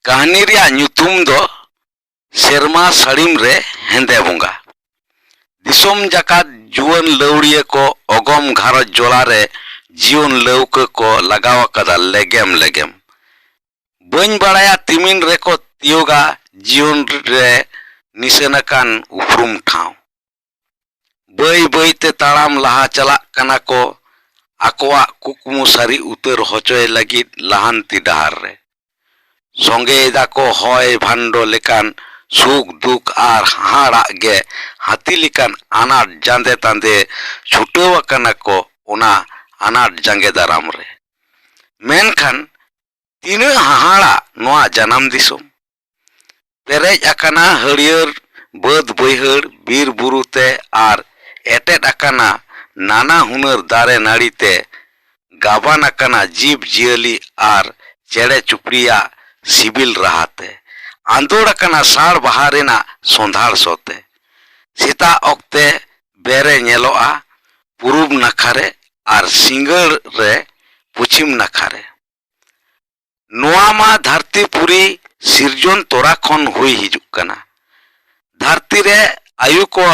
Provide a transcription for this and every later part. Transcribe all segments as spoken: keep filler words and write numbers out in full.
ᱠᱟᱹᱦᱱᱤ ᱨᱮᱭᱟᱜ ᱧᱩᱛᱩᱢ ᱫᱚ ᱥᱮᱨᱢᱟ ᱥᱟᱹᱲᱤᱢ ᱨᱮ ᱦᱮᱸᱫᱮ ᱵᱚᱸᱜᱟ᱾ ᱫᱤᱥᱚᱢ ᱡᱟᱠᱟᱛ ᱡᱩᱣᱟᱹᱱ ᱞᱟᱹᱣᱲᱤᱭᱟᱹ ᱠᱚ ᱚᱜᱚᱢ ᱜᱷᱟᱨᱚᱸᱡᱽ ᱡᱚᱞᱟ ᱨᱮ ᱡᱤᱭᱚᱱ ᱞᱟᱹᱣᱠᱟᱹ ᱠᱚ ᱞᱟᱜᱟᱣ ᱟᱠᱟᱫᱟ ᱞᱮᱜᱮᱢ ᱞᱮᱜᱮᱢ᱾ ᱵᱟᱹᱧ ᱵᱟᱲᱟᱭᱟ ᱛᱤᱢᱤᱱ ᱨᱮᱠᱚ ᱛᱤᱭᱳᱜᱟ ᱡᱤᱭᱚᱱ ᱨᱮ ᱱᱤᱥᱟᱹᱱ ᱟᱠᱟᱱ ᱩᱯᱨᱩᱢ ᱴᱷᱟᱶ᱾ ᱵᱟᱹᱭ ᱵᱟᱹᱭ ᱛᱮ ᱛᱟᱲᱟᱢ ᱞᱟᱦᱟ ᱪᱟᱞᱟᱜ ᱠᱟᱱᱟ ᱠᱚ ᱟᱠᱚᱣᱟᱜ ᱠᱩᱠᱢᱩ ᱥᱟᱹᱨᱤ ᱩᱛᱟᱹᱨ ᱦᱚᱪᱚᱭ ᱞᱟᱹᱜᱤᱫ ᱞᱟᱦᱟᱱᱛᱤ ᱰᱟᱦᱟᱨ ᱨᱮ᱾ ᱥᱚᱸᱜᱮᱭ ᱫᱟᱠᱚ ᱦᱚᱭ ᱵᱷᱟᱱᱰᱚ ᱞᱮᱠᱟᱱ ᱥᱩᱠ ᱫᱩᱠ ᱟᱨ ᱦᱟᱦᱟᱲᱟᱜ ᱜᱮ ᱦᱟᱹᱛᱤ ᱞᱮᱠᱟᱱ ᱟᱱᱟᱴ ᱡᱟᱸᱫᱮ ᱛᱟᱸᱫᱮ ᱪᱷᱩᱴᱟᱹᱣ ᱟᱠᱟᱱᱟ ᱠᱚ ᱚᱱᱟ ᱟᱱᱟᱴ ᱡᱟᱸᱜᱮ ᱫᱟᱨᱟᱢ ᱨᱮ᱾ ᱢᱮᱱᱠᱷᱟᱱ ᱛᱤᱱᱟᱹᱜ ᱦᱟᱦᱟᱲᱟᱜ ᱱᱚᱣᱟ ᱡᱟᱱᱟᱢ ᱫᱤᱥᱚᱢ! ᱯᱮᱨᱮᱡ ᱟᱠᱟᱱᱟ ᱦᱟᱹᱨᱭᱟᱹᱲ ᱵᱟᱹᱫᱽ ᱵᱟᱹᱭᱦᱟᱹᱲ, ᱵᱤᱨ ᱵᱩᱨᱩ ᱛᱮ ᱟᱨ ᱮᱴᱮᱫ ᱟᱠᱟᱱᱟ ᱱᱟᱱᱟ ᱦᱩᱱᱟᱹᱨ ᱫᱟᱨᱮ ᱱᱟᱹᱲᱤ ᱛᱮ᱾ ᱜᱟᱵᱟᱱ ᱟᱠᱟᱱᱟ ᱡᱤᱵᱽ ᱡᱤᱭᱟᱹᱞᱤ ᱟᱨ ᱪᱮᱬᱮ ᱪᱩᱯᱲᱤᱭᱟᱜ ᱥᱤᱵᱤᱞ ᱨᱟᱦᱟ ᱛᱮ᱾ ᱟᱸᱫᱳᱲ ᱟᱠᱟᱱᱟ ᱥᱟᱲ ᱵᱟᱦᱟ ᱨᱮᱱᱟᱜ ᱥᱚᱸᱫᱷᱟᱲ ᱥᱚ ᱛᱮ᱾ ᱥᱮᱛᱟᱜ ᱚᱠᱛᱮ ᱵᱮᱨᱮ ᱧᱮᱞᱚᱜᱼᱟ ᱯᱩᱨᱩᱵ ᱱᱟᱠᱷᱟ ᱨᱮ ᱟᱨ ᱥᱤᱸᱜᱟᱹᱲ ᱨᱮ ᱯᱚᱪᱷᱤᱢ ᱱᱟᱠᱷᱟ ᱨᱮ᱾ ᱱᱚᱣᱟ ᱢᱟ ᱫᱷᱟᱹᱨᱛᱤ ᱯᱩᱨᱤ ᱥᱤᱨᱡᱚᱱ ᱛᱚᱨᱟ ᱠᱷᱚᱱ ᱦᱩᱭ ᱦᱤᱡᱩᱜ ᱠᱟᱱᱟ᱾ ᱫᱷᱟᱹᱨᱛᱤ ᱨᱮ ᱟᱭᱳ ᱠᱚ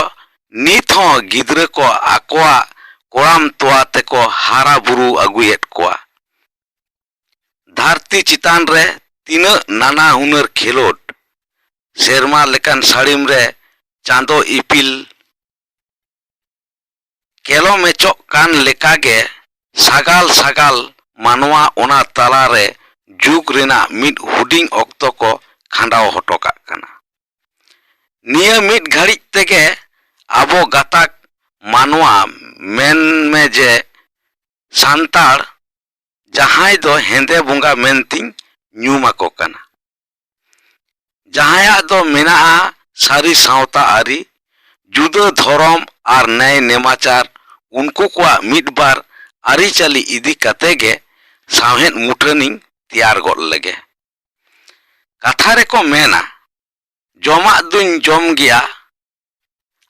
ᱱᱤᱛ ᱦᱚᱸ ᱜᱤᱫᱽᱨᱟᱹ ᱠᱚ ᱟᱠᱚᱣᱟᱜ ᱠᱚᱲᱟᱢ ᱛᱚᱣᱟ ᱛᱮᱠᱚ ᱦᱟᱨᱟ ᱵᱩᱨᱩ ᱟᱹᱜᱩᱭᱮᱫ ᱠᱚᱣᱟ᱾ ᱫᱷᱟᱹᱨᱛᱤ ᱪᱮᱛᱟᱱ ᱨᱮ ᱛᱤᱱᱟᱹᱜ ᱱᱟᱱᱟ ᱦᱩᱱᱟᱹᱨ ᱠᱷᱮᱞᱳᱰ, ᱥᱮᱨᱢᱟ ᱞᱮᱠᱟᱱ ᱥᱟᱹᱲᱤᱢ ᱨᱮ ᱪᱟᱸᱫᱚ ᱤᱯᱤᱞ ᱠᱮᱞᱚᱢᱮᱪᱚᱜ ᱠᱟᱱ ᱞᱮᱠᱟᱜᱮ ᱥᱟᱜᱟᱞ ᱥᱟᱜᱟᱞ ᱢᱟᱱᱣᱟ ᱚᱱᱟ ᱛᱟᱞᱟᱨᱮ ᱡᱩᱜᱽ ᱨᱮᱱᱟᱜ ᱢᱤᱫ ᱦᱩᱰᱤᱧ ᱚᱠᱛᱚ ᱠᱚ ᱠᱷᱟᱸᱰᱟᱣ ᱦᱚᱴᱚ ᱠᱟᱜ ᱠᱟᱱᱟ᱾ ᱱᱤᱭᱟᱹ ᱢᱤᱫ ᱜᱷᱟᱹᱲᱤᱡ ᱛᱮᱜᱮ ᱟᱵᱚ ᱜᱟᱛᱟᱠ ᱢᱟᱱᱣᱟ, ᱢᱮᱱᱢᱮ ᱡᱮ ᱥᱟᱱᱛᱟᱲ, ᱡᱟᱦᱟᱸᱭ ᱫᱚ ᱦᱮᱸᱫᱮ ᱵᱚᱸᱜᱟ ᱢᱮᱱᱛᱤᱧ ᱧᱩᱢ ᱟᱠᱚ ᱠᱟᱱᱟ, ᱡᱟᱦᱟᱸᱭᱟᱜ ᱫᱚ ᱢᱮᱱᱟᱜᱼᱟ ᱥᱟᱹᱨᱤ ᱥᱟᱶᱛᱟ ᱟᱹᱨᱤ, ᱡᱩᱫᱟᱹ ᱫᱷᱚᱨᱚᱢ ᱟᱨ ᱱᱮᱭ ᱱᱮᱢᱟᱪᱟᱨ, ᱩᱱᱠᱩ ᱠᱚᱣᱟᱜ ᱢᱤᱫ ᱵᱟᱨ ᱟᱹᱨᱤᱪᱟᱹᱞᱤ ᱤᱫᱤ ᱠᱟᱛᱮ ᱜᱮ ᱥᱟᱶᱦᱮᱫ ᱢᱩᱴᱷᱟᱹᱱᱤᱧ ᱛᱮᱭᱟᱨ ᱜᱚᱫ ᱞᱮᱜᱮ᱾ ᱠᱟᱛᱷᱟ ᱨᱮᱠᱚ ᱢᱮᱱᱟ, ᱡᱚᱢᱟᱜ ᱫᱩᱧ ᱡᱚᱢ ᱜᱮᱭᱟ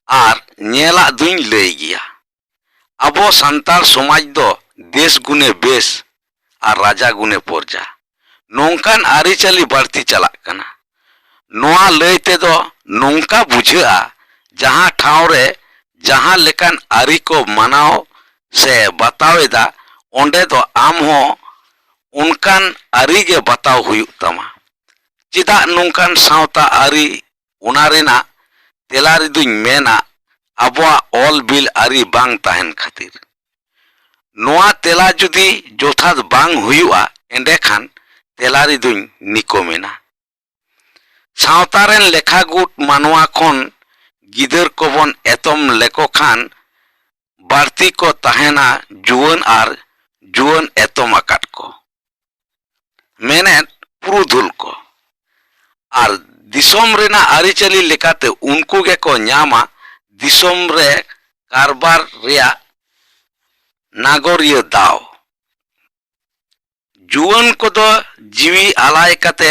ᱟᱨ ᱧᱮᱞᱟᱜ ᱫᱩᱧ ᱞᱟᱹᱭ ᱜᱮᱭᱟ᱾ ᱟᱵᱚ ᱥᱟᱱᱛᱟᱲ ᱥᱚᱢᱟᱡᱽ ᱫᱚ ᱫᱮᱥ ᱜᱩᱱᱮ ᱵᱮᱥ ᱟᱨ ᱨᱟᱡᱟ ᱜᱩᱱᱮ ᱯᱚᱨᱡᱟ᱾ ᱱᱚᱝᱠᱟᱱ ᱟᱹᱨᱤᱪᱟᱹᱞᱤ ᱵᱟᱹᱲᱛᱤ ᱪᱟᱞᱟᱜ ᱠᱟᱱᱟ᱾ ᱱᱚᱣᱟ ᱞᱟᱹᱭ ᱛᱮᱫᱚ ᱱᱚᱝᱠᱟ ᱵᱩᱡᱷᱟᱹᱜᱼᱟ, ᱡᱟᱦᱟᱸ ᱴᱷᱟᱶ ᱨᱮ ᱡᱟᱦᱟᱸ ᱞᱮᱠᱟᱱ ᱟᱹᱨᱤ ᱠᱚ ᱢᱟᱱᱟᱣ ᱥᱮ ᱵᱟᱛᱟᱣ ᱮᱫᱟ, ᱚᱸᱰᱮ ᱫᱚ ᱟᱢ ᱦᱚᱸ ᱚᱱᱠᱟᱱ ᱟᱹᱨᱤ ᱜᱮ ᱵᱟᱛᱟᱣ ᱦᱩᱭᱩᱜ ᱛᱟᱢᱟ᱾ ᱪᱮᱫᱟᱜ ᱱᱚᱝᱠᱟᱱ ᱥᱟᱶᱛᱟ ᱟᱹᱨᱤ, ᱚᱱᱟ ᱨᱮᱱᱟᱜ ᱛᱮᱞᱟ ᱨᱮᱫᱚᱧ ᱢᱮᱱᱟ, ᱟᱵᱚᱣᱟᱜ ᱚᱞ ᱵᱤᱞ ᱟᱹᱨᱤ ᱵᱟᱝ ᱛᱟᱦᱮᱱ ᱠᱷᱟᱹᱛᱤᱨ᱾ ᱱᱚᱣᱟ ᱛᱮᱞᱟ ᱡᱩᱫᱤ ᱡᱚᱛᱷᱟᱛ ᱵᱟᱝ ᱦᱩᱭᱩᱜᱼᱟ, ᱮᱸᱰᱮᱠᱷᱟᱱ ᱛᱮᱞᱟ ᱨᱮᱫᱚᱧ ᱱᱤᱠᱚᱢ ᱮᱱᱟ᱾ ᱥᱟᱶᱛᱟ ᱨᱮᱱ ᱞᱮᱠᱷᱟ ᱜᱩᱴ ᱢᱟᱱᱣᱟ ᱠᱷᱚᱱ ᱜᱤᱫᱟᱹᱨ ᱠᱚᱵᱚᱱ ᱮᱛᱚᱢ ᱞᱮᱠᱚ ᱠᱷᱟᱱ ᱵᱟᱹᱲᱛᱤ ᱠᱚ ᱛᱟᱦᱮᱱᱟ ᱡᱩᱣᱟᱹᱱ ᱟᱨ ᱡᱩᱣᱟᱹᱱ ᱮᱛᱚᱢ ᱟᱠᱟᱫ ᱠᱚ, ᱢᱮᱱᱮᱫ ᱯᱩᱨᱩᱫᱷᱩᱞ ᱠᱚ᱾ ᱟᱨ ᱫᱤᱥᱚᱢ ᱨᱮᱱᱟᱜ ᱟᱹᱨᱤᱪᱟᱹᱞᱤ ᱞᱮᱠᱟᱛᱮ ᱩᱱᱠᱩ ᱜᱮᱠᱚ ᱧᱟᱢᱟ ᱫᱤᱥᱚᱢ ᱨᱮ ᱠᱟᱨᱵᱟᱨ ᱨᱮᱭᱟᱜ ᱱᱟᱜᱚᱨᱤᱭᱟᱹ ᱫᱟᱣ᱾ ᱡᱩᱣᱟᱹᱱ ᱠᱚᱫᱚ ᱡᱤᱣᱤ ᱟᱞᱟᱭ ᱠᱟᱛᱮ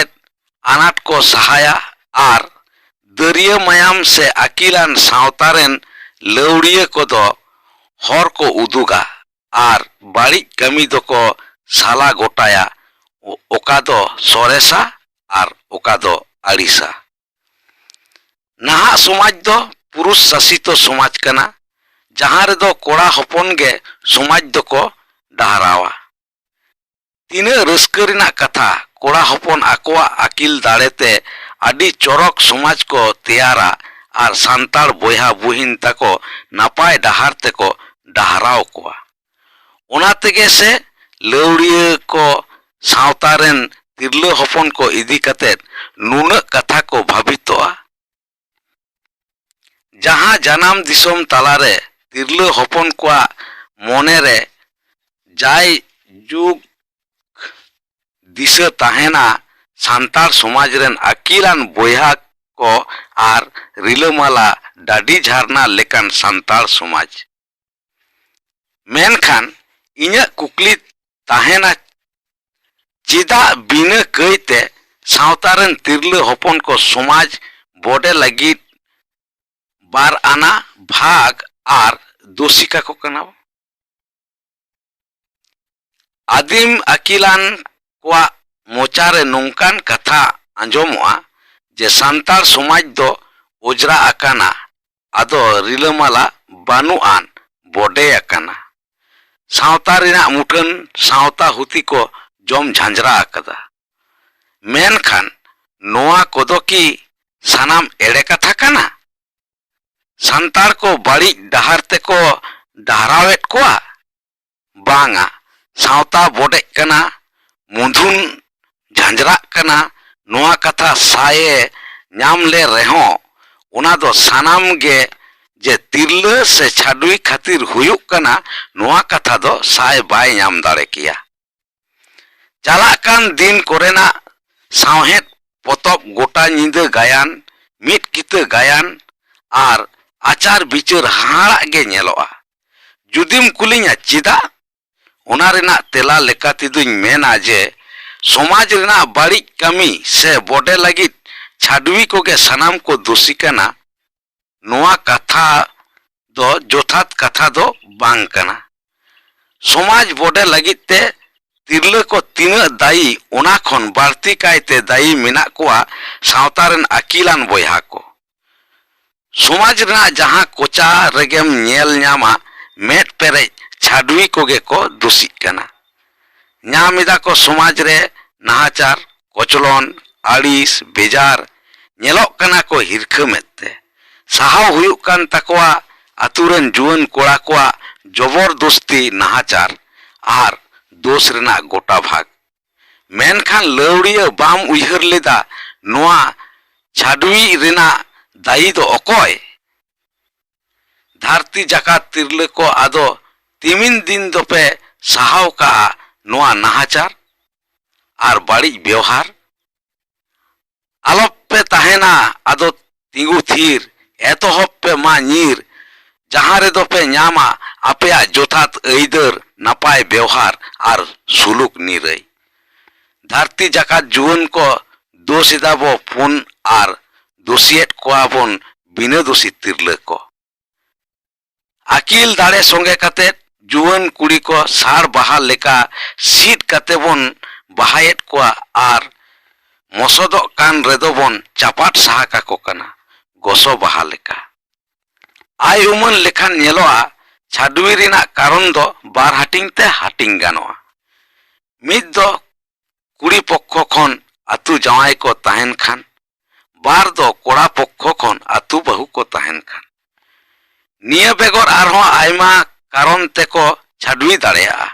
ᱟᱱᱟᱴ ᱠᱚ ᱥᱟᱦᱟᱭᱟ ᱟᱨ ᱫᱟᱹᱨᱭᱟᱹ ᱢᱟᱭᱟᱢ ᱥᱮ ᱟᱹᱠᱤᱞᱟᱱ ᱥᱟᱶᱛᱟ ᱨᱮᱱ ᱞᱟᱹᱣᱲᱤᱭᱟᱹ ᱠᱚᱫᱚ ᱦᱚᱨ ᱠᱚ ᱩᱫᱩᱜᱟ ᱟᱨ ᱵᱟᱹᱲᱤᱡ ᱠᱟᱹᱢᱤ ᱫᱚᱠᱚ ᱥᱟᱞᱟ ᱜᱚᱴᱟᱭᱟ, ᱚ-, ᱚᱠᱟ ᱫᱚ ᱥᱚᱨᱮᱥᱟ ᱟᱨ ᱚᱠᱟ ᱫᱚ ᱟᱹᱲᱤᱥᱟ᱾ ᱱᱟᱦᱟᱜ ᱥᱚᱢᱟᱡᱽ ᱫᱚ ᱯᱩᱨᱩᱥ ᱥᱟᱥᱤᱛᱚ ᱥᱚᱢᱟᱡᱽ ᱠᱟᱱᱟ, ᱡᱟᱦᱟᱸ ᱨᱮᱫᱚ ᱠᱚᱲᱟ ᱦᱚᱯᱚᱱ ᱜᱮ ᱥᱚᱢᱟᱡᱽ ᱫᱚᱠᱚ ᱰᱟᱦᱟᱨᱟᱣᱟ᱾ ᱛᱤᱱᱟᱹᱜ ᱨᱟᱹᱥᱠᱟᱹ ᱨᱮᱱᱟᱜ ᱠᱟᱛᱷᱟ, ᱠᱚᱲᱟ ᱦᱚᱯᱚᱱ ᱟᱠᱚᱣᱟᱜ ᱟᱹᱠᱤᱞ ᱫᱟᱲᱮ ᱛᱮ ᱟᱹᱰᱤ ᱪᱚᱨᱚᱠ ᱥᱚᱢᱟᱡᱽ ᱠᱚ ᱛᱮᱭᱟᱨᱟ ᱟᱨ ᱥᱟᱱᱛᱟᱲ ᱵᱚᱭᱦᱟ ᱵᱩᱦᱤᱱ ᱛᱟᱠᱚ ᱱᱟᱯᱟᱭ ᱰᱟᱦᱟᱨ ᱛᱮᱠᱚ ᱰᱟᱦᱟᱨᱟᱣ ᱠᱚᱣᱟ᱾ ᱚᱱᱟ ᱛᱮᱜᱮ ᱥᱮ ᱞᱟᱹᱣᱲᱤᱭᱟᱹ ᱠᱚ ᱥᱟᱶᱛᱟ ᱨᱮᱱ ᱛᱤᱨᱞᱟᱹ ᱦᱚᱯᱚᱱ ᱠᱚ ᱤᱫᱤ ᱠᱟᱛᱮ ᱱᱩᱱᱟᱹᱜ ᱠᱟᱛᱷᱟ ᱠᱚ ᱵᱷᱟᱵᱤᱛᱚᱜᱼᱟ᱾ ᱡᱟᱦᱟᱸ ᱡᱟᱱᱟᱢ ᱫᱤᱥᱚᱢ ᱛᱟᱞᱟᱨᱮ ᱛᱤᱨᱞᱟᱹ ᱦᱚᱯᱚᱱ ᱠᱚᱣᱟᱜ ᱢᱚᱱᱮᱨᱮ ᱡᱟᱭ ᱡᱩᱜᱽ ᱫᱤᱥᱟᱹ ᱛᱟᱦᱮᱱᱟ, ᱥᱟᱱᱛᱟᱲ ᱥᱚᱢᱟᱡᱽ ᱨᱮᱱ ᱟᱹᱠᱤᱞᱟᱱ ᱵᱚᱭᱦᱟ ᱠᱚ ᱟᱨ ᱨᱤᱞᱟᱹᱢᱟᱞᱟ ᱰᱟᱹᱰᱤ ᱡᱷᱟᱨᱱᱟ ᱞᱮᱠᱟᱱ ᱥᱟᱱᱛᱟᱲ ᱥᱚᱢᱟᱡᱽ᱾ ᱢᱮᱱᱠᱷᱟᱱ ᱤᱧᱟᱹᱜ ᱠᱩᱠᱞᱤ ᱛᱟᱦᱮᱱᱟ, ᱪᱮᱫᱟᱜ ᱵᱤᱱᱟᱹ ᱠᱟᱹᱭᱛᱮ ᱥᱟᱶᱛᱟ ᱨᱮᱱ ᱛᱤᱨᱞᱟᱹ ᱦᱚᱯᱚᱱ ᱠᱚ ᱥᱚᱢᱟᱡᱽ ᱵᱚᱰᱮ ᱞᱟᱹᱜᱤᱫ ᱵᱟᱨ ᱟᱱᱟ ᱵᱷᱟᱜᱽ ᱟᱨ ᱫᱳᱥᱤ ᱠᱟᱠᱚ ᱠᱟᱱᱟ? ᱟᱹᱫᱤᱢ ᱟᱹᱠᱤᱞᱟᱱ ᱠᱚᱣᱟᱜ ᱢᱚᱪᱟ ᱨᱮ ᱱᱚᱝᱠᱟᱱ ᱠᱟᱛᱷᱟ ᱟᱸᱡᱚᱢᱚᱜᱼᱟ ᱡᱮ ᱥᱟᱱᱛᱟᱲ ᱥᱚᱢᱟᱡᱽ ᱫᱚ ᱚᱡᱽᱨᱟ ᱟᱠᱟᱱᱟ, ᱟᱫᱚ ᱨᱤᱞᱟᱹᱢᱟᱞᱟ ᱵᱟᱹᱱᱩᱜ ᱟᱱ, ᱵᱚᱰᱮ ᱟᱠᱟᱱᱟ᱾ ᱥᱟᱶᱛᱟ ᱨᱮᱱᱟᱜ ᱢᱩᱴᱷᱟᱹᱱ ᱥᱟᱶᱛᱟ ᱦᱩᱛᱤ ᱠᱚ ᱡᱚᱢ ᱡᱷᱟᱸᱡᱽᱨᱟ ᱟᱠᱟᱫᱟ᱾ ᱢᱮᱱᱠᱷᱟᱱ ᱱᱚᱣᱟ ᱠᱚᱫᱚ ᱠᱤ ᱥᱟᱱᱟᱢ ᱮᱲᱮ ᱠᱟᱛᱷᱟ ᱠᱟᱱᱟ? ᱥᱟᱱᱛᱟᱲ ᱠᱚ ᱵᱟᱹᱲᱤᱡ ᱰᱟᱦᱟᱨ ᱛᱮᱠᱚ ᱰᱟᱦᱨᱟᱣᱮᱫ ᱠᱚᱣᱟ? ᱵᱟᱝᱟ, ᱥᱟᱶᱛᱟ ᱵᱚᱰᱮᱜ ᱠᱟᱱᱟ, ᱢᱩᱸᱫᱷᱩᱱ ᱡᱷᱟᱸᱡᱽᱨᱟᱜ ᱠᱟᱱᱟ, ᱱᱚᱣᱟ ᱠᱟᱛᱷᱟ ᱥᱟᱭ ᱮ ᱧᱟᱢ ᱞᱮ ᱨᱮᱦᱚᱸ, ᱚᱱᱟ ᱫᱚ ᱥᱟᱱᱟᱢ ᱜᱮ ᱡᱮ ᱛᱤᱨᱞᱟᱹ ᱥᱮ ᱪᱷᱟᱹᱰᱣᱤ ᱠᱷᱟᱹᱛᱤᱨ ᱦᱩᱭᱩᱜ ᱠᱟᱱᱟ, ᱱᱚᱣᱟ ᱠᱟᱛᱷᱟ ᱫᱚ ᱥᱟᱭ ᱵᱟᱭ ᱧᱟᱢ ᱫᱟᱲᱮ ᱠᱮᱭᱟ᱾ ᱪᱟᱞᱟᱜ ᱠᱟᱱ ᱫᱤᱱ ᱠᱚᱨᱮᱱᱟᱜ ᱥᱟᱶᱦᱮᱫ ᱯᱚᱛᱚᱵ, ᱜᱚᱴᱟ ᱧᱤᱫᱟᱹ ᱜᱟᱭᱟᱱ, ᱢᱤᱫ ᱠᱤᱛᱟᱹ ᱜᱟᱭᱟᱱ ᱟᱨ ᱟᱪᱟᱨ ᱵᱤᱪᱟᱹᱨ ᱦᱟᱦᱟᱲᱟᱜ ᱜᱮ ᱧᱮᱞᱚᱜᱼᱟ᱾ ᱡᱩᱫᱤᱢ ᱠᱩᱞᱤᱧᱟ ᱪᱮᱫᱟᱜ, ᱚᱱᱟ ᱨᱮᱱᱟᱜ ᱛᱮᱞᱟ ᱞᱮᱠᱟ ᱛᱮᱫᱚᱧ ᱢᱮᱱᱟ ᱡᱮ ᱥᱚᱢᱟᱡᱽ ᱨᱮᱱᱟᱜ ᱵᱟᱹᱲᱤᱡ ᱠᱟᱹᱢᱤ ᱥᱮ ᱵᱚᱰᱮ ᱞᱟᱹᱜᱤᱫ ᱪᱷᱟᱹᱰᱣᱤ ᱠᱚᱜᱮ ᱥᱟᱱᱟᱢ ᱠᱚ ᱫᱳᱥᱤ ᱠᱟᱱᱟ, ᱱᱚᱣᱟ ᱠᱟᱛᱷᱟ ᱫᱚ ᱡᱚᱛᱷᱟᱛ ᱠᱟᱛᱷᱟ ᱫᱚ ᱵᱟᱝ ᱠᱟᱱᱟ᱾ ᱥᱚᱢᱟᱡᱽ ᱵᱚᱰᱮ ᱞᱟᱹᱜᱤᱫ ᱛᱮ ᱛᱤᱨᱞᱟᱹ ᱠᱚ ᱛᱤᱱᱟᱹᱜ ᱫᱟᱭᱤ, ᱚᱱᱟ ᱠᱷᱚᱱ ᱵᱟᱹᱲᱛᱤ ᱠᱟᱭᱛᱮ ᱫᱟᱭᱤ ᱢᱮᱱᱟᱜ ᱠᱚᱣᱟ ᱥᱟᱶᱛᱟ ᱨᱮᱱ ᱟᱹᱠᱤᱞᱟᱱ ᱵᱚᱭᱦᱟ ᱠᱚ᱾ ᱥᱚᱢᱟᱡᱽ ᱨᱮᱱᱟᱜ ᱡᱟᱦᱟᱸ ᱠᱚᱪᱟ ᱨᱮᱜᱮᱢ ᱧᱮᱞ ᱧᱟᱢᱟ, ᱢᱮᱫ ᱯᱮᱨᱮᱡ ᱪᱷᱟᱹᱰᱣᱤ ᱠᱚᱜᱮ ᱠᱚ ᱫᱳᱥᱤᱜ ᱠᱟᱱᱟ᱾ ᱧᱟᱢ ᱮᱫᱟ ᱠᱚ ᱥᱚᱢᱟᱡᱽ ᱨᱮ ᱱᱟᱦᱟᱪᱟᱨ, ᱠᱚᱪᱞᱚᱱ, ᱟᱹᱲᱤᱥ, ᱵᱮᱡᱟᱨ, ᱧᱮᱞᱚᱜ ᱠᱟᱱᱟ ᱠᱚ ᱦᱤᱨᱠᱷᱟᱹ ᱢᱮᱫ ᱛᱮ᱾ ᱥᱟᱦᱟᱣ ᱦᱩᱭᱩᱜ ᱠᱟᱱ ᱛᱟᱠᱚᱣᱟ ᱟᱛᱳ ᱨᱮᱱ ᱡᱩᱣᱟᱹᱱ ᱠᱚᱲᱟ ᱠᱚᱣᱟᱜ ᱡᱚᱵᱚᱨᱫᱚᱥᱛᱤ ᱱᱟᱦᱟᱪᱟᱨ ᱟᱨ ᱫᱳᱥ ᱨᱮᱱᱟᱜ ᱜᱚᱴᱟ ᱵᱷᱟᱜᱽ᱾ ᱢᱮᱱᱠᱷᱟᱱ ᱞᱟᱹᱣᱲᱤᱭᱟᱹ ᱵᱟᱢ ᱩᱭᱦᱟᱹᱨ ᱞᱮᱫᱟ ᱱᱚᱣᱟ ᱪᱷᱟᱹᱰᱣᱤ ᱨᱮᱱᱟᱜ ᱫᱟᱭᱤ ᱫᱚ ᱚᱠᱚᱭ? ᱫᱷᱟᱹᱨᱛᱤ ᱡᱟᱠᱟᱛ ᱛᱤᱨᱞᱟᱹ ᱠᱚ, ᱟᱫᱚ ᱛᱤᱢᱤᱱ ᱫᱤᱱ ᱫᱚᱯᱮ ᱥᱟᱦᱟᱣ ᱠᱟᱜᱼᱟ ᱱᱚᱣᱟ ᱱᱟᱦᱟᱪᱟᱨ ᱟᱨ ᱵᱟᱹᱲᱤᱡ ᱵᱮᱣᱦᱟᱨ? ᱟᱞᱚᱯᱮ ᱛᱟᱦᱮᱱᱟ ᱟᱫᱚ ᱛᱤᱸᱜᱩ ᱛᱷᱤᱨ, ᱮᱛᱚᱦᱚᱵ ᱯᱮ ᱢᱟ ᱧᱤᱨ, ᱡᱟᱦᱟᱸ ᱨᱮᱫᱚ ᱯᱮ ᱧᱟᱢᱟ ᱟᱯᱮᱭᱟᱜ ᱡᱚᱛᱷᱟᱛ ᱟᱹᱭᱫᱟᱹᱨ, ᱱᱟᱯᱟᱭ ᱵᱮᱣᱦᱟᱨ ᱟᱨ ᱥᱩᱞᱩᱠ ᱱᱤᱨᱟᱹᱭ᱾ ᱫᱷᱟᱹᱨᱛᱤ ᱡᱟᱠᱟᱛ ᱡᱩᱣᱟᱹᱱ ᱠᱚ, ᱫᱳᱥ ᱮᱫᱟ ᱵᱚ ᱯᱩᱱ ᱟᱨ ᱫᱳᱥᱤᱭᱮᱫ ᱠᱚᱣᱟ ᱵᱚᱱ ᱵᱤᱱᱟᱹ ᱫᱳᱥᱤ ᱛᱤᱨᱞᱟᱹ ᱠᱚ᱾ ᱟᱹᱠᱤᱞ ᱫᱟᱲᱮ ᱥᱚᱸᱜᱮ ᱠᱟᱛᱮ ᱡᱩᱣᱟᱹᱱ ᱠᱩᱲᱤ ᱠᱚ ᱥᱟᱲ ᱵᱟᱦᱟ ᱞᱮᱠᱟ ᱥᱤᱫ ᱠᱟᱛᱮ ᱵᱚᱱ ᱵᱟᱦᱟᱭᱮᱫ ᱠᱚᱣᱟ ᱟᱨ ᱢᱚᱥᱚᱫᱚᱜ ᱠᱟᱱ ᱨᱮᱫᱚ ᱵᱚᱱ ᱪᱟᱯᱟᱫ ᱥᱟᱦᱟ ᱠᱟᱠᱚ ᱠᱟᱱᱟ, ᱜᱚᱥᱚ ᱵᱟᱦᱟ ᱞᱮᱠᱟ᱾ ᱟᱭ ᱩᱢᱟᱹᱱ ᱞᱮᱠᱷᱟᱱ ᱧᱮᱞᱚᱜᱼᱟ, ᱪᱷᱟᱹᱰᱣᱤ ᱨᱮᱱᱟᱜ ᱠᱟᱨᱚᱱ ᱫᱚ ᱵᱟᱨ ᱦᱟᱹᱴᱤᱧ ᱛᱮ ᱦᱟᱹᱴᱤᱧ ᱜᱟᱱᱚᱜᱼᱟ᱾ ᱢᱤᱫ ᱫᱚ ᱠᱩᱲᱤ ᱯᱚᱠᱠᱷᱚ ᱠᱷᱚᱱ ᱟᱹᱛᱩ ᱡᱟᱶᱟᱭ ᱠᱚ ᱛᱟᱦᱮᱱ ᱠᱷᱟᱱ, ᱵᱟᱨ ᱫᱚ ᱠᱚᱲᱟ ᱯᱚᱠᱠᱷᱚ ᱠᱷᱚᱱ ᱟᱹᱛᱩ ᱵᱟᱹᱦᱩ ᱠᱚ ᱛᱟᱦᱮᱱ ᱠᱷᱟᱱ᱾ ᱱᱤᱭᱟᱹ ᱵᱮᱜᱚᱨ ᱟᱨᱦᱚᱸ ᱟᱭᱢᱟ ᱠᱟᱨᱚᱱ ᱛᱮᱠᱚ ᱪᱷᱟᱹᱰᱣᱤ ᱫᱟᱲᱮᱭᱟᱜᱼᱟ,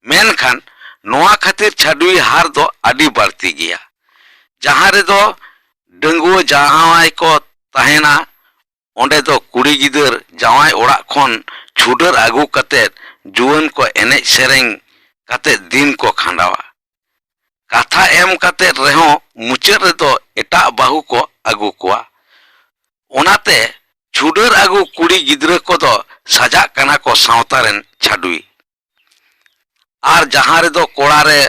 ᱢᱮᱱᱠᱷᱟᱱ ᱱᱚᱣᱟ ᱠᱷᱟᱹᱛᱤᱨ ᱪᱷᱟᱹᱰᱣᱤ ᱦᱟᱨ ᱫᱚ ᱟᱹᱰᱤ ᱵᱟᱹᱲᱛᱤ ᱜᱮᱭᱟ᱾ ᱡᱟᱦᱟᱸ ᱨᱮᱫᱚ ᱰᱟᱺᱜᱩᱣᱟᱹ ᱡᱟᱶᱟᱭ ᱠᱚ ᱛᱟᱦᱮᱱᱟ, ᱚᱸᱰᱮ ᱫᱚ ᱠᱩᱲᱤ ᱜᱤᱫᱟᱹᱨ ᱡᱟᱶᱟᱭ ᱚᱲᱟᱜ ᱠᱷᱚᱱ ᱪᱷᱩᱰᱟᱹᱨ ᱟᱹᱜᱩ ᱠᱟᱛᱮ ᱡᱩᱣᱟᱹᱱ ᱠᱚ ᱮᱱᱮᱡ ᱥᱮᱨᱮᱧ ᱠᱟᱛᱮ ᱫᱤᱱ ᱠᱚ ᱠᱷᱟᱸᱰᱟᱣᱟ᱾ ᱠᱟᱛᱷᱟ ᱮᱢ ᱠᱟᱛᱮ ᱨᱮᱦᱚᱸ ᱢᱩᱪᱟᱹᱫ ᱨᱮᱫᱚ ᱮᱴᱟᱜ ᱵᱟᱹᱦᱩ ᱠᱚ ᱟᱹᱜᱩ ᱠᱚᱣᱟ᱾ ᱚᱱᱟᱛᱮ ᱪᱷᱩᱰᱟᱹᱨ ᱟᱹᱜᱩ ᱠᱩᱲᱤ ᱜᱤᱫᱽᱨᱟᱹ ᱠᱚᱫᱚ ᱥᱟᱡᱟᱜ ᱠᱟᱱᱟ ᱠᱚ ᱥᱟᱶᱛᱟ ᱨᱮᱱ ᱪᱷᱟᱹᱰᱣᱤ᱾ ᱟᱨ ᱡᱟᱦᱟᱸ ᱨᱮᱫᱚ ᱠᱚᱲᱟ ᱨᱮ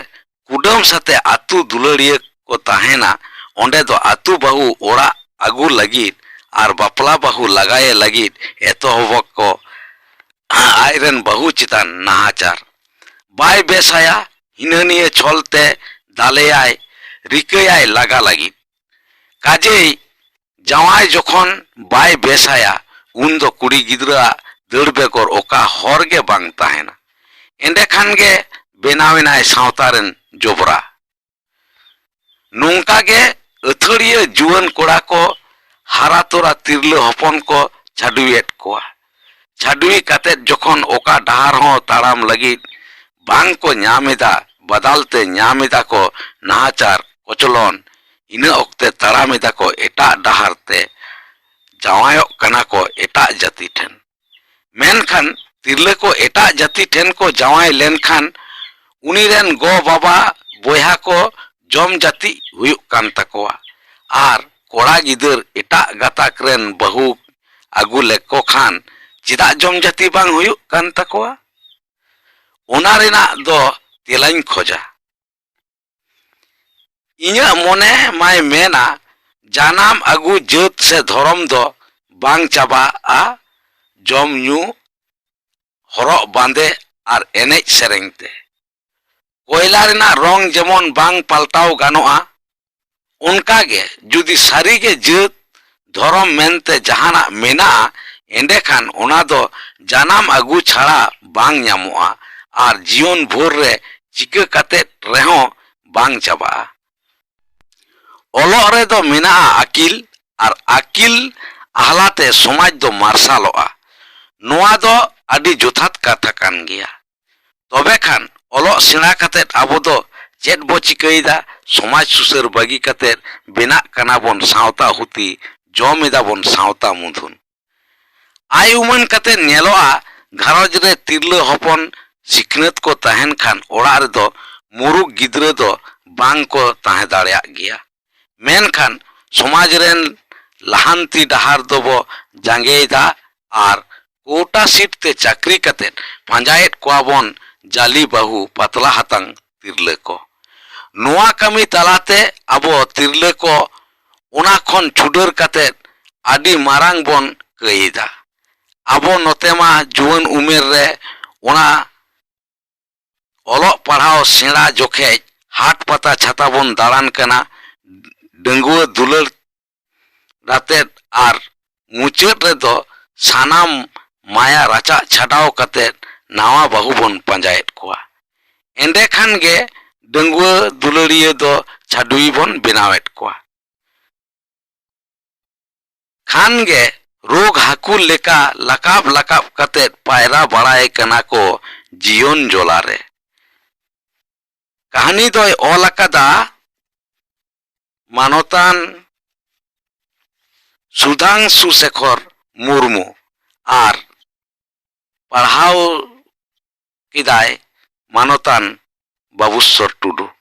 ᱠᱩᱰᱟᱹᱢ ᱥᱟᱛᱮ ᱟᱹᱛᱩ ᱫᱩᱞᱟᱹᱲᱤᱭᱟᱹ ᱠᱚ ᱛᱟᱦᱮᱱᱟ, ᱚᱸᱰᱮ ᱫᱚ ᱟᱹᱛᱩ ᱵᱟᱹᱦᱩ ᱚᱲᱟᱜ ᱟᱹᱜᱩ ᱞᱟᱹᱜᱤᱫ ᱟᱨ ᱵᱟᱯᱞᱟ ᱵᱟᱹᱦᱩ ᱞᱟᱜᱟᱭᱮ ᱞᱟᱹᱜᱤᱫ ᱮᱛᱚᱦᱚᱵ ᱠᱚ ᱟᱡᱨᱮᱱ ᱵᱟᱹᱦᱩ ᱪᱮᱛᱟᱱ ᱱᱟᱦᱟᱪᱟᱨ᱾ ᱵᱟᱭ ᱵᱮᱥᱟᱭᱟ, ᱦᱤᱱᱟᱹᱱᱤᱭᱟᱹ ᱪᱷᱚᱞ ᱛᱮ ᱫᱟᱞᱮᱭᱟᱭ, ᱨᱤᱠᱟᱹᱭᱟᱭ ᱞᱟᱜᱟ ᱞᱟᱹᱜᱤᱫ᱾ ᱠᱟᱡᱮᱭ ᱡᱟᱶᱟᱭ ᱡᱚᱠᱷᱚᱱ ᱵᱟᱭ ᱵᱮᱥᱟᱭᱟ, ᱩᱱ ᱫᱚ ᱠᱩᱲᱤ ᱜᱤᱫᱽᱨᱟᱹᱣᱟᱜ ᱫᱟᱹᱲ ᱵᱮᱜᱚᱨ ᱚᱠᱟ ᱦᱚᱨ ᱜᱮ ᱵᱟᱝ ᱛᱟᱦᱮᱱᱟ᱾ ᱮᱸᱰᱮᱠᱷᱟᱱ ᱜᱮ ᱵᱮᱱᱟᱣ ᱮᱱᱟᱭ ᱥᱟᱶᱛᱟ ᱨᱮᱱ ᱡᱚᱵᱽᱨᱟ᱾ ᱱᱚᱝᱠᱟ ᱜᱮ ᱟᱹᱛᱷᱟᱹᱲᱤᱭᱟᱹ ᱡᱩᱣᱟᱹᱱ ᱠᱚᱲᱟ ᱠᱚ ᱦᱟᱨᱟ ᱛᱚᱨᱟ ᱛᱤᱨᱞᱟᱹ ᱦᱚᱯᱚᱱ ᱠᱚ ᱪᱷᱟᱹᱰᱣᱤᱭᱮᱫ ᱠᱚᱣᱟ᱾ ᱪᱷᱟᱹᱰᱣᱤ ᱠᱟᱛᱮ ᱡᱚᱠᱷᱚᱱ ᱚᱠᱟ ᱰᱟᱦᱟᱨ ᱦᱚᱸ ᱛᱟᱲᱟᱢ ᱞᱟᱹᱜᱤᱫ ᱵᱟᱝ ᱠᱚ ᱧᱟᱢ ᱮᱫᱟ, ᱵᱟᱫᱟᱞ ᱛᱮ ᱧᱟᱢ ᱮᱫᱟ ᱠᱚ ᱱᱟᱦᱟᱪᱟᱨ, ᱠᱚᱪᱞᱚᱱ, ᱤᱱᱟᱹ ᱚᱠᱛᱮ ᱛᱟᱲᱟᱢ ᱮᱫᱟ ᱠᱚ ᱮᱴᱟᱜ ᱰᱟᱦᱟᱨ ᱛᱮ, ᱡᱟᱶᱟᱭᱚᱜ ᱠᱟᱱᱟ ᱠᱚ ᱮᱴᱟᱜ ᱡᱟᱹᱛᱤ ᱴᱷᱮᱱ᱾ ᱢᱮᱱᱠᱷᱟᱱ ᱛᱤᱨᱞᱟᱹ ᱠᱚ ᱮᱴᱟᱜ ᱡᱟᱹᱛᱤ ᱴᱷᱮᱱ ᱠᱚ ᱡᱟᱶᱟᱭ ᱞᱮᱱᱠᱷᱟᱱ, ᱩᱱᱤ ᱨᱮᱱ ᱜᱚ ᱵᱟᱵᱟ, ᱵᱚᱭᱦᱟ ᱠᱚ ᱡᱚᱢ ᱡᱟᱹᱛᱤ ᱦᱩᱭᱩᱜ ᱠᱟᱱ ᱛᱟᱠᱚᱣᱟ᱾ ᱟᱨ ᱠᱚᱲᱟ ᱜᱤᱫᱟᱹᱨ ᱮᱴᱟᱜ ᱜᱟᱛᱟᱠ ᱨᱮᱱ ᱵᱟᱹᱦᱩ ᱟᱹᱜᱩ ᱞᱮᱠᱚ ᱠᱷᱟᱱ ᱪᱮᱫᱟᱜ ᱡᱚᱢ ᱡᱟᱹᱛᱤ ᱵᱟᱝ ᱦᱩᱭᱩᱜ ᱠᱟᱱ ᱛᱟᱠᱚᱣᱟ? ᱚᱱᱟ ᱨᱮᱱᱟᱜ ᱫᱚ ᱛᱮᱞᱟᱧ ᱠᱷᱚᱡᱟ᱾ ᱤᱧᱟᱹᱜ ᱢᱚᱱᱮ ᱢᱟᱭ ᱢᱮᱱᱟ, ᱡᱟᱱᱟᱢ ᱟᱹᱜᱩ ᱡᱟᱹᱛ ᱥᱮ ᱫᱷᱚᱨᱚᱢ ᱫᱚ ᱵᱟᱝ ᱪᱟᱵᱟᱜᱼᱟ, ᱡᱚᱢ ᱧᱩ, ᱦᱚᱨᱚᱜ ᱵᱟᱸᱫᱮ ᱟᱨ ᱮᱱᱮᱡ ᱥᱮᱨᱮᱧ ᱛᱮ᱾ ᱠᱚᱭᱞᱟ ᱨᱮᱱᱟᱜ ᱨᱚᱝ ᱡᱮᱢᱚᱱ ᱵᱟᱝ ᱯᱟᱞᱴᱟᱣ ᱜᱟᱱᱚᱜᱼᱟ, ᱚᱱᱠᱟᱜᱮ ᱡᱩᱫᱤ ᱥᱟᱹᱨᱤᱜᱮ ᱡᱟᱹᱛ ᱫᱷᱚᱨᱚᱢ ᱢᱮᱱᱛᱮ ᱡᱟᱦᱟᱱᱟᱜ ᱢᱮᱱᱟᱜᱼᱟ, ᱮᱸᱰᱮᱠᱷᱟᱱ ᱚᱱᱟ ᱫᱚ ᱡᱟᱱᱟᱢ ᱟᱹᱜᱩ ᱪᱷᱟᱲᱟ ᱵᱟᱝ ᱧᱟᱢᱚᱜᱼᱟ ᱟᱨ ᱡᱤᱭᱚᱱ ᱵᱷᱳᱨ ᱨᱮ ᱪᱤᱠᱟᱹ ᱠᱟᱛᱮᱫ ᱨᱮᱦᱚᱸ ᱵᱟᱝ ᱪᱟᱵᱟᱜᱼᱟ᱾ ᱚᱞᱚᱜ ᱨᱮᱫᱚ ᱢᱮᱱᱟᱜᱼᱟ ᱟᱹᱠᱤᱞ, ᱟᱨ ᱟᱹᱠᱤᱞ ᱟᱦᱞᱟᱛᱮ ᱥᱚᱢᱟᱡᱽ ᱫᱚ ᱢᱟᱨᱥᱟᱞᱚᱜᱼᱟ᱾ ᱱᱚᱣᱟ ᱫᱚ ᱟᱹᱰᱤ ᱡᱚᱛᱷᱟᱛ ᱠᱟᱛᱷᱟ ᱠᱟᱱ ᱜᱮᱭᱟ᱾ ᱛᱚᱵᱮ ᱠᱷᱟᱱ ᱚᱞᱚᱜ ᱥᱮᱬᱟ ᱠᱟᱛᱮᱫ ᱟᱵᱚ ᱫᱚ ᱪᱮᱫ ᱵᱚ ᱪᱤᱠᱟᱹᱭᱮᱫᱟ? ᱥᱚᱢᱟᱡᱽ ᱥᱩᱥᱟᱹᱨ ᱵᱟᱹᱜᱤ ᱠᱟᱛᱮᱫ ᱵᱮᱱᱟᱜ ᱠᱟᱱᱟ ᱵᱚᱱ ᱥᱟᱶᱛᱟ ᱦᱩᱛᱤ, ᱡᱚᱢ ᱮᱫᱟ ᱵᱚᱱ ᱥᱟᱶᱛᱟ ᱢᱩᱫᱷᱩᱱ᱾ ᱟᱭ ᱩᱢᱟᱹᱱ ᱠᱟᱛᱮᱫ ᱧᱮᱞᱚᱜᱼᱟ, ᱜᱷᱟᱨᱚᱸᱡᱽ ᱨᱮ ᱛᱤᱨᱞᱟᱹ ᱦᱚᱯᱚᱱ ᱥᱤᱠᱷᱱᱟᱹᱛ ᱠᱚ ᱛᱟᱦᱮᱱ ᱠᱷᱟᱱ ᱚᱲᱟᱜ ᱨᱮᱫᱚ ᱢᱩᱨᱩᱠ ᱜᱤᱫᱽᱨᱟᱹ ᱫᱚ ᱵᱟᱝ ᱠᱚ ᱛᱟᱦᱮᱸ ᱫᱟᱲᱮᱭᱟᱜ ᱜᱮᱭᱟ᱾ ᱢᱮᱱᱠᱷᱟᱱ ᱥᱚᱢᱟᱡᱽ ᱨᱮᱱ ᱞᱟᱦᱟᱱᱛᱤ ᱰᱟᱦᱟᱨ ᱫᱚᱵᱚ ᱡᱟᱸᱜᱮᱭᱮᱫᱟ ᱟᱨ ᱠᱳᱴᱟ ᱥᱤᱴ ᱛᱮ ᱪᱟᱹᱠᱨᱤ ᱠᱟᱛᱮᱫ ᱯᱟᱸᱡᱟᱭᱮᱫ ᱠᱚᱣᱟ ᱵᱚᱱ ᱡᱟᱞᱤ ᱵᱟᱹᱦᱩ ᱯᱟᱛᱞᱟ ᱦᱟᱛᱟᱝ ᱛᱤᱨᱞᱟᱹ ᱠᱚ᱾ ᱱᱚᱣᱟ ᱠᱟᱹᱢᱤ ᱛᱟᱞᱟᱛᱮ ᱟᱵᱚ ᱛᱤᱨᱞᱟᱹ ᱠᱚ ᱚᱱᱟ ᱠᱷᱚᱱ ᱪᱷᱩᱰᱟᱹᱨ ᱠᱟᱛᱮᱫ ᱟᱹᱰᱤ ᱢᱟᱨᱟᱝ ᱵᱚᱱ ᱠᱟᱹᱭᱮᱫᱟ᱾ ᱟᱵᱚ ᱱᱚᱛᱮ ᱢᱟ ᱡᱩᱣᱟᱹᱱ ᱩᱢᱮᱨ ᱨᱮ ᱚᱱᱟ ᱚᱞᱚᱜ ᱯᱟᱲᱦᱟᱣ ᱥᱮᱬᱟ ᱡᱚᱠᱷᱮᱡ ᱦᱟᱴ ᱯᱟᱛᱟ ᱪᱷᱟᱛᱟ ᱵᱚᱱ ᱫᱟᱬᱟᱱ ᱠᱟᱱᱟ, ᱰᱟᱺᱜᱩᱣᱟᱹ ᱫᱩᱞᱟᱹᱲ ᱟᱛᱮᱫ, ᱟᱨ ᱢᱩᱪᱟᱹᱫ ᱨᱮᱫᱚ ᱥᱟᱱᱟᱢ ᱢᱟᱭᱟ ᱨᱟᱪᱟᱜ ᱪᱷᱟᱰᱟᱣ ᱠᱟᱛᱮᱫ ᱱᱟᱣᱟ ᱵᱟᱹᱦᱩ ᱵᱚᱱ ᱯᱟᱸᱡᱟᱭᱮᱫ ᱠᱚᱣᱟ᱾ ᱮᱸᱰᱮ ᱠᱷᱟᱱ ᱜᱮ ᱰᱟᱺᱜᱩᱣᱟᱹ ᱫᱩᱞᱟᱹᱲᱤᱭᱟᱹ ᱫᱚ ᱪᱷᱟᱹᱰᱩᱭ ᱵᱚᱱ ᱵᱮᱱᱟᱣᱮᱫ ᱠᱚᱣᱟ᱾ ᱠᱷᱟᱱ ᱜᱮ ᱨᱳᱜᱽ ᱦᱟᱹᱠᱩ ᱞᱮᱠᱟ ᱞᱟᱠᱟᱵ ᱞᱟᱠᱟᱵ ᱠᱟᱛᱮᱫ ᱯᱟᱭᱨᱟ ᱵᱟᱲᱟᱭ ᱠᱟᱱᱟ ᱠᱚ ᱡᱤᱭᱚᱱ ᱡᱚᱞᱟ ᱨᱮ᱾ ᱠᱟᱹᱦᱱᱤ ᱫᱚᱭ ᱚᱞ ᱟᱠᱟᱫᱟ ᱢᱟᱱᱚᱛᱟᱱ ᱥᱩᱫᱷᱟᱝᱥᱩ ᱥᱮᱠᱷᱚᱨ ᱢᱩᱨᱢᱩ ᱟᱨ ᱯᱟᱲᱦᱟᱣ ᱠᱮᱫᱟᱭ ᱢᱟᱱᱚᱛᱟᱱ ᱵᱟᱵᱩᱥᱥᱚᱨ ᱴᱩᱰᱩ᱾